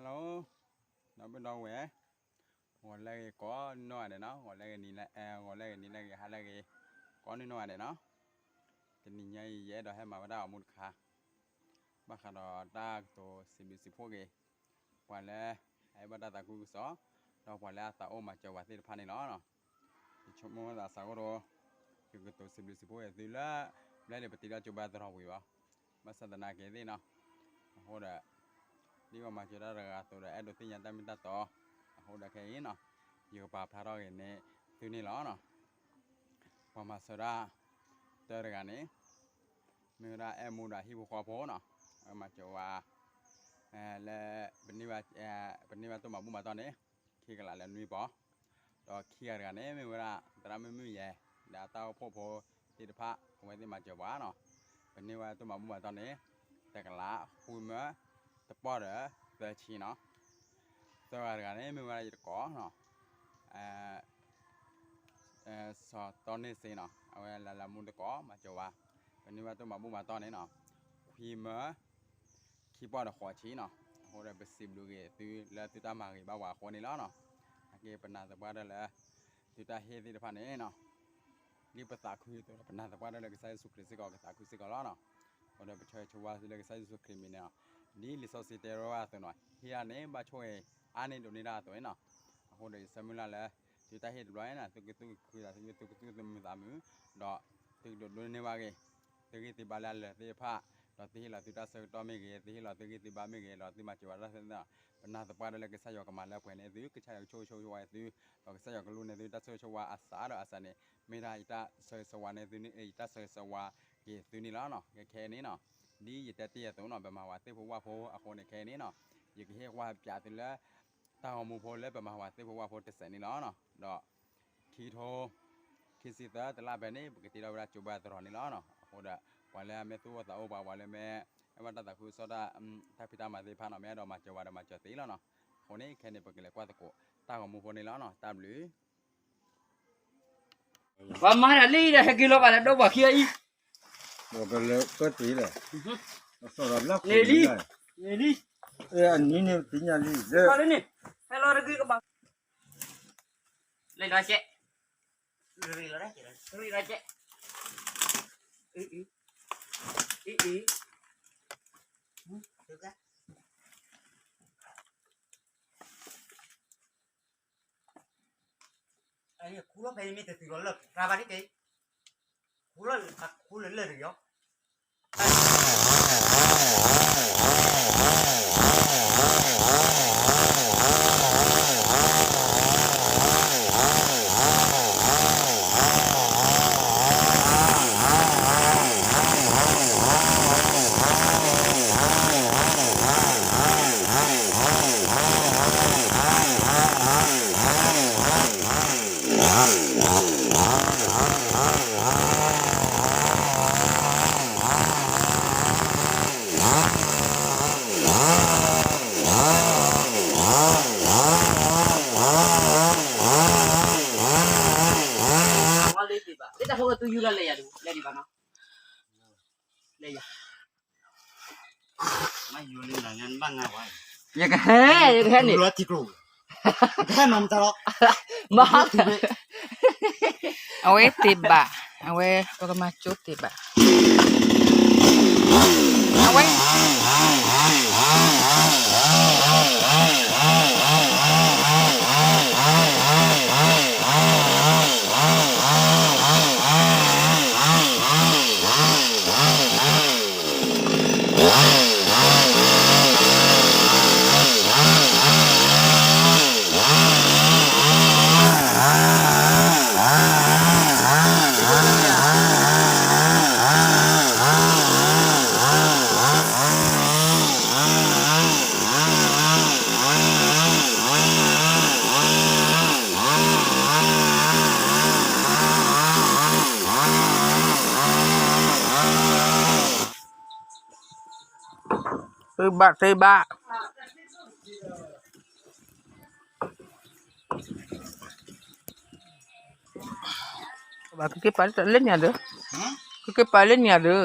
ဒီပုၢ်ဒီဝဲၢ်, ဂီၤလၢအဂ့ၤကိးနီၢ်ဂၤဒဲးနီၤ, ဂီၤလၢအဂ့ၤနံၤလၢ, ဂီၤလၢအဂ့ၤနံၤလၢအဂ့ၤ ဟါလၢအဂ့ၤ ကိးနီၢ်နီၢ်ဂၤဒဲးနီၤ. တနံၤညါအံၤ ယအဲၣ်ဒိးဟဲမၤဝဲဒၣ်ဂီၤမူတခါ ဘၣ်ဃးဒီးတၢ်ကတိၤစံးဘျုးစံးဖှိၣ်က့ၤ ပှၤလၢအအဲၣ်ဘၣ်တၢ်သးခုကစီၣ် ဒီးပှၤလၢအသးအိၣ်မၤစၢၤပှၤသ့ၣ်တဖၣ်န့ၣ်လီၤ. ယဆိကမိၣ်သးစးအိၣ်ဒီး ယကတိၤစံးဘျုးစံးဖှိၣ်က့ၤသုလၢ ဘျဲၣ်လံပတံထီၣ်ကၠိဘၣ်သရီပှ့ၤဘၣ်, ဘၣ်ဆၣ်သနာ်က့သ့ၣ်နီၤ, အဃိဒီး ဒ်ပှၤမၤစၢၤတၢ်တဂၤအသိးဒီး အဲၣ်ဒိးသ့ၣ်ညါတၢ်မ့ၢ်တၢ်တီ, အဃိဒီးခဲအံၤနီၤ, ယကပာ်ဖျါထီၣ်က့ၤန့ၣ်သုန့ၣ်လီၤ. ပှၤမၤစၢၤတၢ်တၢတဂၤန့ၣ် မ့ၢ်ဝဲဒၣ်အဲၣ်မူဒီးဟံၣ်ဖိဃီဖိနီၤ, မၤစၢၤဝဲ လၢ ပန့ၢ်ဘၣ်တိၢ်မၤဘူၣ်မၤတီၢ်န့ၣ် ခံကလးလၢနွံပီၤ, ဒီးခံဂၤတဂၤန့ၣ် မ့ၢ်ဝဲဒၣ် သရၣ်မုၣ်မုၢ်ယဲၢ် ဒီးအတၢ်အိၣ်ဖှိၣ်ဖိသ့ၣ်တဖၣ် အဝဲသ့ၣ်မၤစၢၤပှၤနီၤ, ပန့ၢ်ဝဲတိၢ်မၤဘူၣ်မၤတီၢ်န့ၣ် တကလးဃုမၢ တပီၢ်ဒီးသၢဆံနီၤ, သၢဂၤတဂၤန့ၣ် မ့ၢ်ဝဲဒၣ်ယတကိးနီၤ စီၤတီန့ၢ်စ့နီၤ, အဝဲလၢလၢမူတကိး မၤစၢၤဝဲ ပန့ၢ်ဝဲတိၢ်မၤဘူၣ်မၤတီၢ်န့ၣ်နီၤ, ခွံမၢ ခံပီၢ်ဒီးဃိးဆံနီၤ, အဃိဒီးပစံးဘျုးက့ၤသုလၢသုတၢ်မၤဂ့ၤဘၣ်ဝဲအဃိန့ၣ်လီၤနီၤ, အက့ပနာ်သပှၢ်တၢၢ်လၢ သုတၢ်ဟ့ၣ်သ့ၣ်တဖၣ်န့ၣ်နီၤ ဒ်ပသးခုအသိးဒီး ပနာ်သပှၢ်တၢၢ်လၢကစၢ်ယ့ၣ်ၡူးခရံာ်စ့ၢ်ကီး ကသးခုစ့ၢ်ကီးလီၤနီၤ, အဃိဒီးပဆၢဂ့ၤဆၢဝါသုလၢကစၢ်ယ့ၣ်ၡူးခရံာ်မံၤန့ၣ်နီၤ, ဒ်လံာ်စီဆှံတဲဝဲအသိးနီၤ, ဟ့ၣ်ဒၣ်န့ၣ် ဘၣ်ဆိၣ်ဂ့ၤအါန့ၢ်ဒိးန့ၢ်ဒၣ်အသိးန့ၣ်နီၤ, အဃိဒီးယဆၢမုၢ်လၢ်လၢ သုတၢ်ဟ့ၣ်တဘျီန့ၣ်နီၤ သုကသူၣ်ခုသးခု သုကသူၣ်မုာ်သးမုာ်, ဒီး သုကဒိးန့ၢ်ဘၣ်က့ၤ သုဂံၢ်သုဘါလၢအလၢာ်သ့ၣ်တဖၣ်, ဒီးသုဟ့ၣ်လီၤသုတၢ်ဆၢကတီၢ်မ့ၢ်ဂ့ၤ, သုဟ့ၣ်လီၤသုဂံၢ်သုဘါမ့ၢ်ဂ့ၤ, ဒီးသုမၤစၢၤဝဲဒၣ်သ့ၣ်တဖၣ်, ပနာ်သပှၢ်တၢၢ်လၢကစၢ်ယွၤကမၤလၢပှဲၤန့ၢ်သု, ကစၢ်ယွၤကဆိၣ်ဂ့ၤဆိၣ်ဝါသု, ဒီးကစၢ်ယွၤကလူန့ၢ်သု တၢ်ဆိၣ်ဂ့ၤဆိၣ်ဝါအစးဒီးအစးန့ၣ်, မ့ၢ်ဒၣ်ယတၢ်ဆၢဂ့ၤဆၢဝါန့ၢ်သု, ယတၢ်ဆၢဂ့ၤဆၢဝါက့ၤသုန့ၣ်လီၤနီၤ, ခဲခဲအံၤန့ၣ်နီၤ, ဒ်ယတဲတ့ၢ်အသိးနီၤ, ပမၤဝဲသ့ၣ်ဖိဝၣ်ဖိအဃိန့ၣ်ခဲအံၤန့ၣ်နီၤ, ယကဟ့ၣ်ကွၢ်ပၠးသုလၢ တၢ်ဂီၤမူဖိလၢပမၤဝဲသ့ၣ်ဖိဝၣ်ဖိတစဲးန့ၣ်လီၤနီၤ, ဒီး ခံကထိ ခံဆံသၢတလါဖဲန့ၣ် ပကတ့ထီၣ်ဝဲဒၣ်ကၠိဘၣ်သရီန့ၣ်လီၤနီၤ, အဃိဒီး ပှၤလၢအမ့ၢ်သူၣ်အိၣ်သးအိၣ်ပှၤ ပှၤလၢမ့ၢ် အဲၣ်ဘၣ်တၢ်သးခုကစီၣ် တၢ်ဖံးတၢ်မၤသ့ၣ်တဖၣ်နီၤ, မ့ၢ်အဲၣ်ဒိးမၤစၢၤဝဲဒီးမၤစၢၤသ့လီၤနီၤ, အဃိန့ၣ် ခဲန့ၣ် ပကလဲၤကွၢ်သကိး တၢ်ဂီၤမူဖိန့ၣ်လီၤနီၤ, တၢ်ဘျုး ပှၤမၤတၢ်လံဒီး ဟဲက့ၤလီၤဘၣ်လၢဒီပှၤခံဂၤအံၤ, ကလဲၤကတ့ၢ်လီၤ, န့ၣ်လံ, န့ၣ်လံ, အနံၤန့ၣ်ပသ့ၣ်ညါလံ, ဟဲလီၤတဂ့ၤကဘၣ်, လဲၤလီၤကဲ, ရ့လီၤကဲ, အံၤ, အံၤ, အံၤ, ခူလီၤဖဲအံၤမ့ၢ်တတုၤလီၤလၢၢ် ရၤဘၣ်ဒ်က့ၤ, ခူလီၤ, ခူလၢလၢၢ်တဂ့ၤအီၤ ယကဟဲ, ယကဟဲန့ၣ်, မၤ, အဝဲတ့ၢ်ဘၣ်, အဝဲပကမၤကၠိတ့ၢ်ဘၣ်, အဝဲ သုဘၣ်သ့ဘၣ်, ကက့ၤပာ်လၢညါဒီး, ကက့ၤပာ်လၢညါဒီး